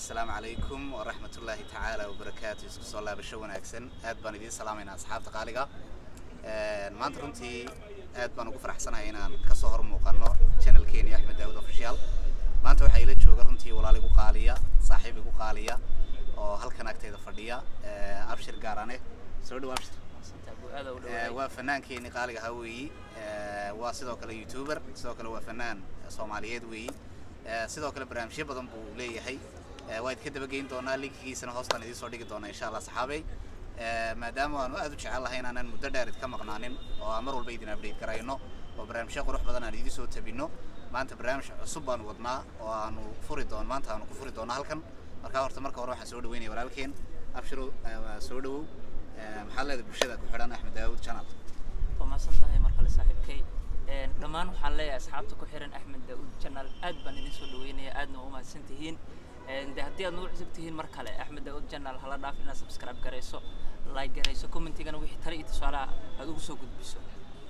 Assalaamu calaykum waraxmatullaahi tacaala wabarakaatu. Isku soo laabasho wanaagsan. Aad baan idiin salaamaynaa, asxaabta qaaliga. Maanta runtii aad baan ugu faraxsanahay inaan kasoo hor muuqano channelkeeni Axmed Daawud Official. Maanta waxaa ila jooga runtii walaal igu qaaliya, saaxiib igu qaaliya oo halkan agteeda fadhiya, Abshir Gaarane. Soo dhawo, Abshir. Waa fanaankeeni qaaliga ahaa weeyi. Waa sidoo kale YouTuber, sidoo kale waa fanaan Soomaaliyeed weeyi. Sidoo kale barnaamijyo badan buu leeyahay. Waa idinka dabageyn doonaa, linkigiisana hoostaan idiin soo dhigi doonaa, insha Allah. Saxaabey, maadaama aanu aad u jecel lahay inaanan muddo dheer idinka maqnaanin oo aan mar walba idin update garayno oo barnaamijyo qurux badan aan idiin soo tabino, maanta barnaamij cusub baanu wadnaa oo aanu furi doono, maanta aanu ku furi doono halkan. Marka horta marka hore waxaan soo dhaweynaya walaalkeen Abshiro. Soo dhawow. Maxaad leedahay bulshada ku xidhan Axmed Daawud Channel? Waa mahadsan tahay mar kale, saaxiibkay. Dhammaan waxaan leeyahay asxaabta ku xiran Axmed Daawud Channel, aad baan idin soo dhaweynaya, aadna waa u mahadsan tihiin. De haddii aad nagu cusub tihiin, mar kale Axmed Daawud Channel hala dhaaf inaad subscribe garayso, like garayso, commentigana wixii tale iyo tusaalaha aad ugu soo gudbiso.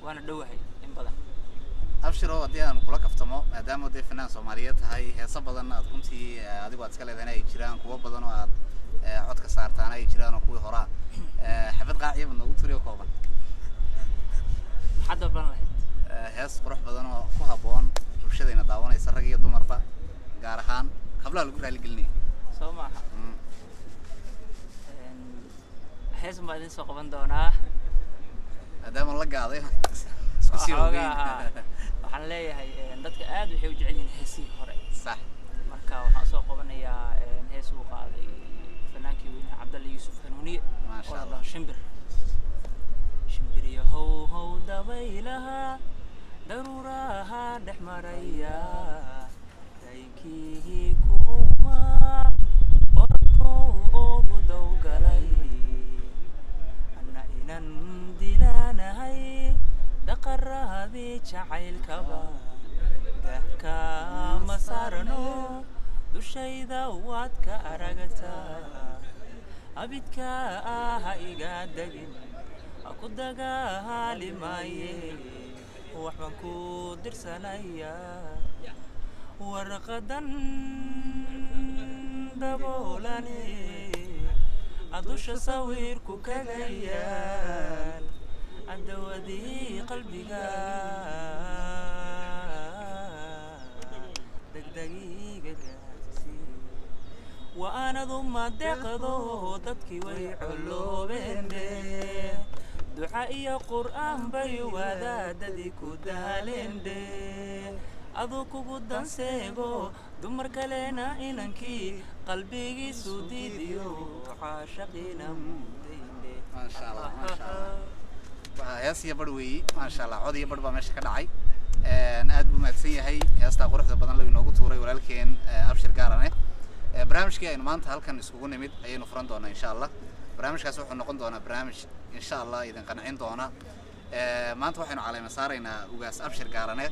Waana dhowahay in badan. Abshiro, haddii aan kula kaftamo, maadaama dee fanaan Soomaaliyeed tahay, heeso badan aad runtii adigu aad iska leedahayna ay jiraan, kuwo badan oo aad cod ka saartaana ay jiraan oo kuwii horaa, xabad qaaciya baad noogu turiyo kooban. Maxaad dalban lahayd? Hees qurux badan oo ku habboon bulshadayna daawanaysa, rag iyo dumarba, gaar ahaan hablaha lagu raaligelinaya. Soo maaha? Hees baa idin soo qaban doonaa. Maadaama la gaaday isku sii ogeyn. Waxoogaa, waxaan leeyahay dadka aad waxay u jecel yihiin heesihii hore. Marka waxaan usoo qabanayaa hees uu qaaday fanaankii weynaa Cabdalle Yuusuf Hanuuniye Maasha oo la Allah. dhaho Shimbir. Shimbir yahow how dabaylaha daruuraha dhex maraya, daynkii ku uumaa orodku ugu dawgalay, anna inan dilaanahay daqaradii jacaylkaba dahka ma saarno, dushayda waad ka aragtaa, abidka ha iga degin, ha ku dagaali maaye, wax baan ku dirsanayaa warqadan daboolane adusha sawirku kaga yaal, adawadii qalbiga degdegiga gaarsii, waanadu madeeqdo, dadkii way coloobeen, duca iyo qur'aan bay wadaadadii ku daaleen, dhe aduu kugu danseego dumar kalena inankii qalbigiisu diidiyo caashaqiina mudaynde. Maasha Allah, maasha Allah. Waa hees iyo bar weeyi. Maasha Allah, cod iyo bar baa meesha ka dhacay. Aad buu mahadsan yahay heestaa quruxda badan la inoogu tuuray walaalkeen Abshir Gaarane. Barnaamijkii aynu maanta halkan iskugu nimid ayaynu furan doonaa, insha Allah. Barnaamijkaas wuxuu noqon doonaa barnaamij, insha Allah, idin qancin doona. Maanta waxaynu caleema saaraynaa Ugaas Abshir Gaarane,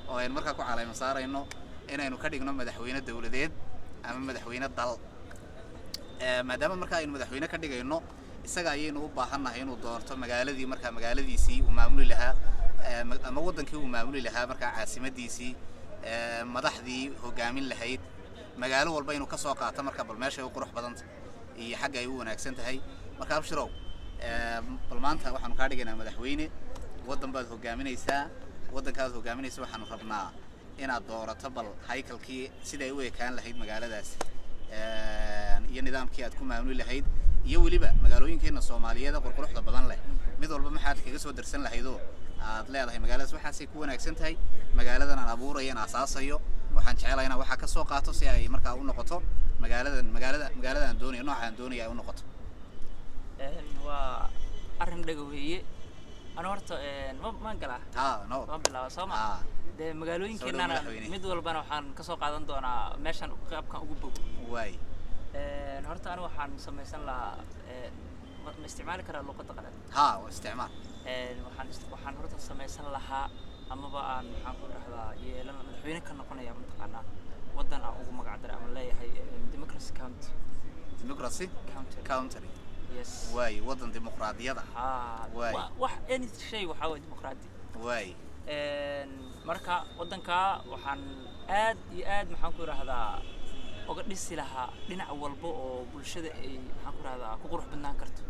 oo aynu markaa ku caleema saarayno inaynu ka dhigno madaxweyne dowladeed ama madaxweyne dal. Maadaama marka aynu madaxweyne ka dhigayno, isaga ayaynu u baahannahay inuu doorto magaaladii, markaa magaaladiisii uu maamuli lahaa ama waddankii uu maamuli lahaa, markaa caasimadiisii, madaxdii hogaamin lahayd, magaalo walba inuu kasoo qaato marka bal meeshay u qurux badanta iyo xagga ay u wanaagsan tahay. Marka Abshirow, bal maanta waxaanu kaa dhigaynaa madaxweyne waddan baad hogaaminaysaa. Waddankaad hogaaminaysa waxaanu rabnaa inaad doorato bal haykalkii siday u ekaan lahayd magaaladaasi iyo nidaamkii aad ku maamuli lahayd, iyo weliba magaalooyinkeena Soomaaliyeed ee qurquruxda badan leh mid walba maxaad kaga soo darsan lahaydoo aad leedahay magaaladaas waxaasay ku wanaagsan tahay, magaaladan aan abuurayo, aan aasaasayo, waxaan jecelahay inaan waxaa kasoo qaato si ay markaa u noqoto magaaladan magaalada aan doonayo, nooca aan doonaya ay u noqoto. Waa arrin dhaga weeye. Ana horta ma galaa? Ha no. Ma bilaaba soo ma? Ha. Dee magaalooyinkeenana Madaxweyne. Mid walbana waxaan kasoo qaadan doonaa meeshan qaabkan ugu bogo. Waay. Horta aniga waxaan samaysan lahaa, ma isticmaali karaa luqadda qalaad? Ha, waa isticmaal. Waxaan horta samaysan lahaa amaba aan, maxaan ku dhahdaa, yeelan madaxweyne ka noqonaya mataqaanaa waddan aan ugu magac daray ama leeyahay democracy country. Democracy country. Country. Yes. Waay, waddan dimuqraadiyada. Ha. Waay. Wax any shay waxaa waye dimuqraadi. Waay. Marka waddanka waxaan aad iyo aad, maxaan ku idhahdaa Uga dhisi lahaa dhinac walba oo bulshada ay, maxaan ku rahdaa, ku qurux badnaan karto.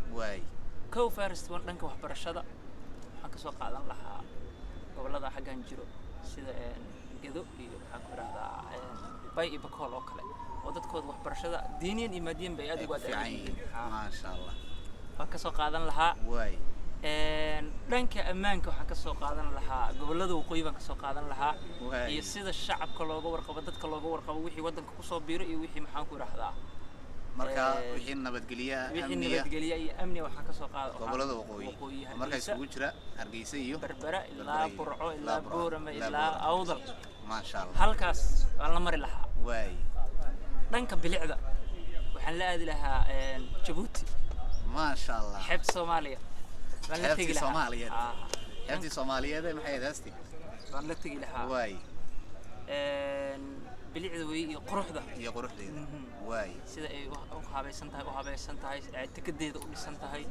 Kow, first one, dhanka waxbarashada waxaan kasoo qaadan lahaa gobollada xaggan jiro, sida Gedo iyo, maxaan ku rahdaa, Bay iyo Bakool oo kale, oo dadkooda waxbarashada diiniyan iyo maadiyan bay aad ay ugu ku fiican adag yihiin. yihiin. Haa. Maasha Allah. Waan kasoo qaadan lahaa. Dhanka ammaanka waxaan kasoo qaadan lahaa gobollada waqooyi baan kasoo qaadan lahaa, iyo sida shacabka looga warqabo, dadka looga warqabo, wixii waddanka kusoo biiro iyo wixii, maxaan ku idhahdaa, Marka wixii nabadgelya, wixii amniya, nabadgelya iyo amniga waxaan kasoo qaada gobollada waqooyi, waqooyi, oo markaa Hargeysa, isugu jira Hargeysa iyo Berbera ilaa Berbera iyo Burco ilaa ilaa Burco, Boorama ilaa ilaa Boorama. Awdal. Maasha Allah. Halkaas waan la mari lahaa. Dhanka bilicda waxaan la aadi lahaa Jabuuti. Maasha Allah. Xeebta Soomaaliya baan la Xeebtii tegi lahaa. Soomaaliyeed. Ah, Xeebtii Soomaaliyeed ee maxay ahayd heestii? Baan la tegi lahaa. Bilicda wey iyo quruxda. Iyo quruxdeeda. Waay. Sida ay u habaysan tahay, ay tekadeeda u dhisan tahay,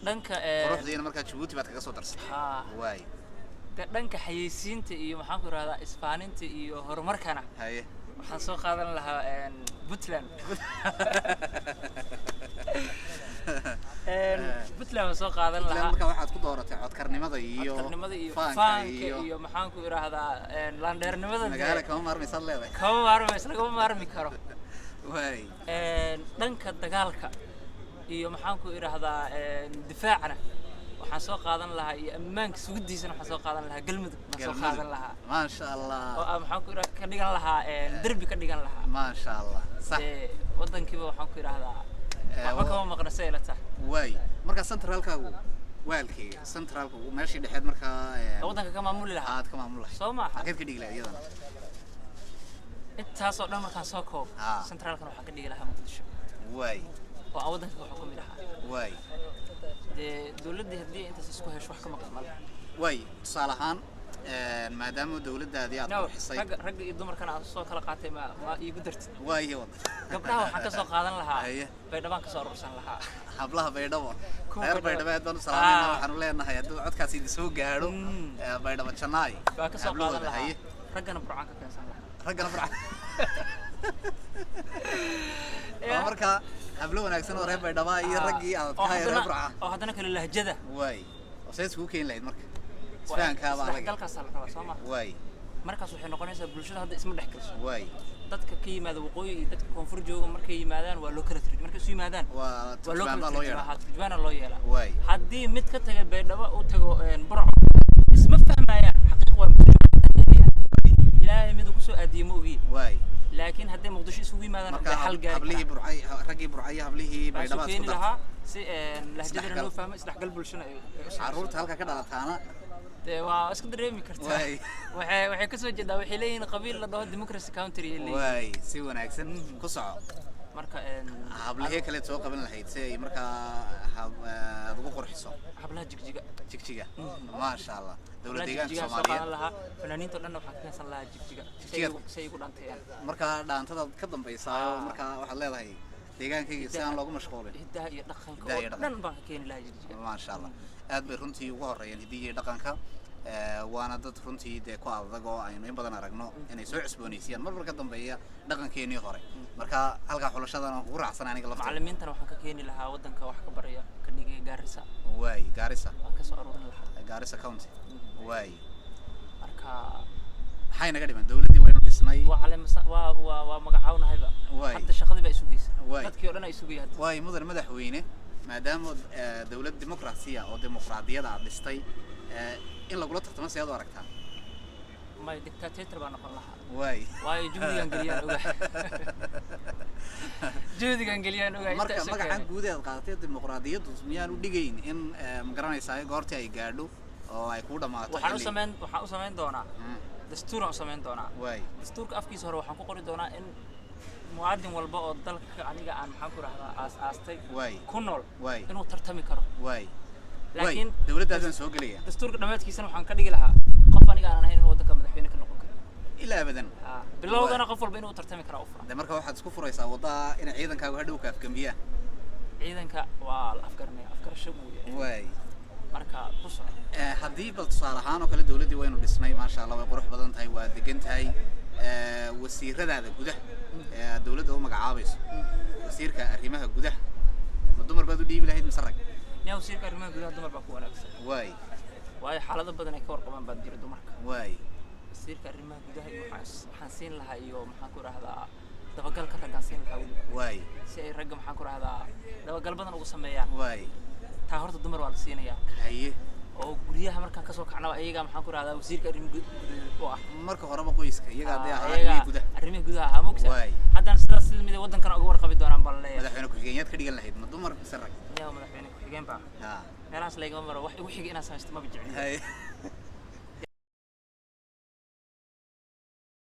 dhanka Quruxdiina markaa Jabuuti baad kaga soo darsatay. Haa. De dhanka xayeysiinta iyo, maxaan ku rahdaa, isfaaninta iyo horumarkana waxaan soo qaadan lahaa Puntland. Puntland waan soo qaadan Puntland. lahaa. Markaa waxaad ku dooratay codkarnimada iyo codkarnimada iyo faanka faanka iyo iyo, maxaan ku idhaahdaa, laandheernimada dee. Magaala kama maarmaysaad leedahay. Kama maarmayso, lagama maarmi karo. Dhanka dagaalka iyo, maxaan ku idhaahdaa, difaacna waxaan soo qaadan lahaa, iyo ammaanka sugiddiisana waxaan soo qaadan lahaa Galmudug baan soo qaadan lahaa, Maasha Allah. oo aan, maxaan ku idhaha, ka dhigan lahaa derbi ka dhigan lahaa. Maasha Allah, sax. Dee waddankiiba, waxaan ku idhaahdaa, waxba kama maqna say ila tahay. Waay, marka centralkaagu waalkeyga centralka meeshii dhexeed markaa Waddanka ka maamuli lahaa. Aad ka maamul lahayd. Soo maaha? Halkeed ka dhigi lahayd iyadana? Intaasoo dhan markaan soo koobo, centralkan waxaan ka dhigi lahaa Muqdisho, oo aan waddanka ka xukumi lahaa. Dee dowladdii haddii intaas isku hesho, wax ka maqan male. Waay, tusaale ahaan maadaama dowladdaadii aad No, qurxisay, ragga iyo dumarkana aan soo kala qaatay, ma iigu dartid? Waay, wad. Gabdhaha waxaan ka soo qaadan lahaa Baydhabaan ka soo urursan lahaa. Hablaha Baydhabo, Kuwa reer Baydhabo. Baydhabo aad baan u salaamayna. Waxaanu leenahay hadduu codkaas idin soo gaadho, Baydhabo jannaay. Baan ka soo qaadan Hablahooda, lahaa. Raggana Burcaan ka keensan lahaa. Raggana Burca waa. Marka hablo wanaagsan oo reer Baydhaba iyo raggii aad Oo ka reer haddana Burca. Oo haddana kale lahjada. Waay, oo see iskugu keeni lahayd marka isfahankaaba adag? Isdhexgalkaasaa la rabaa, soo ma? Markaas waxay noqonaysaa bulshada hadda isma dhex galso. Dadka ka yimaada waqooyi iyo dadka koonfur jooga markay yimaadaan waa loo kala tarjuma. Markay isu yimaadaan waa waa loo turjubaan kala baa loo tarjumaa. yeedhaa. Haa, turjubaana loo yeelaa. Haddii mid ka taga Baydhabo u tago Burco, isma fahmayaan. Xaqiiq waa Ilaahay miduu kusoo aadiyey ma ogiye. Laakiin hadday Muqdisho isugu yimaadaan, Marka bay xal gaari hablihii karaan. Burcay, raggii Burcay, hablihii Baan isu Baydhaba isku keeni dartay. lahaa si lahjadana Isdhexgal. loo fahmo, isdhexgal bulshana ay u samayso. Carruurta halka ka dhalataana? Dee waa iska dareemi kartaa. Waxay kasoo jeedaa, waxay leeyihiin qabiil la dhaho democracy country ay leeyihiin. Waay, si wanaagsan ku soco. Marka Hablihii kale soo qaban lahayd si ay markaa aad ugu qurxiso? Hablaha Jigjiga. Jigjiga, maasha Allah, dowlad Hablaha deegaanka Jigjiga soo Soomaaliyeed. qaadan lahaa. Fanaaniinta o dhanna waxaan ka keensan lahaa Jigjiga si ay Jigjiga. si ay igu dhanteeyaan. Markaa dhaantadaad ka dambaysaayo, markaa waxaad leedahay deegaankayga si aan loogu mashquulin. Hiddaha iyo dhaqanka Hiddaha oo iyo dhaqanka. dhan baan ka keeni lahaa Jigjiga. Maasha Allah, aad bay runtii ugu horeeyeen hiddihii iyo dhaqanka. Waana dad runtii dee ku adag oo aynu in badan aragno inay soo cusboonaysiiyaan marmar ka dambeeya dhaqankeenii hore. Marka halkaa xulashadan aan kugu raacsan aniga lafteeda. Macallimiintana waxaan ka keeni lahaa waddanka wax ka baraya, ka dhigaya Gaarisa. Waay, Gaarisa. Waan ka soo aruurin lahaa. Gaarisa County, waay. Marka Maxay naga dhiman? Dowladdii waynu dhisnay. Waa caleemasa, waa magacawnahayba. Hadda shaqadii baa isugaysa. Dadkii oo dhan ay sugaya hadda. Waay, mudan madaxweyne, maadaama dowlad dimuqraasiya oo dimuqraadiyada aad dhistay, in lagula tartamo siyaad u aragtaa? May, dictator baa noqon lahaa. Waay. Waayo juhdigan geliyaan ogaa, juhdigan geliyaan ogaa inta Marka isu magacan keenay. guud ee aad qaadatay dimuqraadiyaddu miyaan u dhigayn in ma garanaysaa goortii ay gaadho oo ay kuu dhammaato Waxaan u waxaan u samayn doonaa dastuuraan u samayn doonaa. Dastuurka afkiisa hore waxaan ku qori doonaa in muwaadin walba oo dalka aniga aan, maxaan ku rahdaa, aas aastay ku nool inuu tartami karo. Waay waay. Laakiin Dowladdaasaan soo gelaya. dastuurka dhammaadkiisana waxaan ka dhigi lahaa qof aniga aanan ahayn inuu waddanka madaxweyne ka noqon karo. Ilaa abadan. Ah, bilowgana qof walba inuu tartami karaa u furan. De marka waxaad isku furaysaa waddaa inay ciidankaagu hadhow ka afgambiyaan. Ciidanka waa la afgaranaya, afgarasho buu yahay. Marka ku soco. Haddii bal tusaale ahaan oo kale dowladdii waynu dhisnay, maasha Allah, way qurux badan tahay, waa degan tahay. Wasiiradaada gudaha ee aad dowladda u magacaabayso, wasiirka arrimaha gudaha ma dumar baad u dhiibi lahayd mise rag? Yaa wasiirka arrimaha gudaha dumar baa ku wanaagsan. Waay. Waayo xaalado badan ay ka warqabaan baad jira dumarka. Waay. Wasiirka arrimaha gudaha iyo waxaan siin lahaa iyo maxaan ku rahdaa dabagalka raggaan siin lahaa weliba. Waay. Si ay ragga, maxaan ku rahdaa, dabagal badan ugu sameeyaan. Waay. Taa horta dumar waa la siinayaa. Haye. Oo guryaha markaan kasoo kacnaba iyagaa, maxaan ku rahdaa, wasiirka arrimaha gudaha u ah. Marka horeba qoyska iyagaa dee ahaa iyagaa arrimihii gudaha. Arrimaha gudaha ahaa, mogta. Waay. Haddana sidaas si lamid ah waddankana uga warqabi doonaan baan leeyahay. Madaxweyne ku-xigeenyaad ka dhigan lahayd, ma dumar mise rag? Yaa madaxweyne ku-xigeen baa Ha. meelahaas laygama maro. Wax igu xiga inaan samaysto maba jecli. Haye.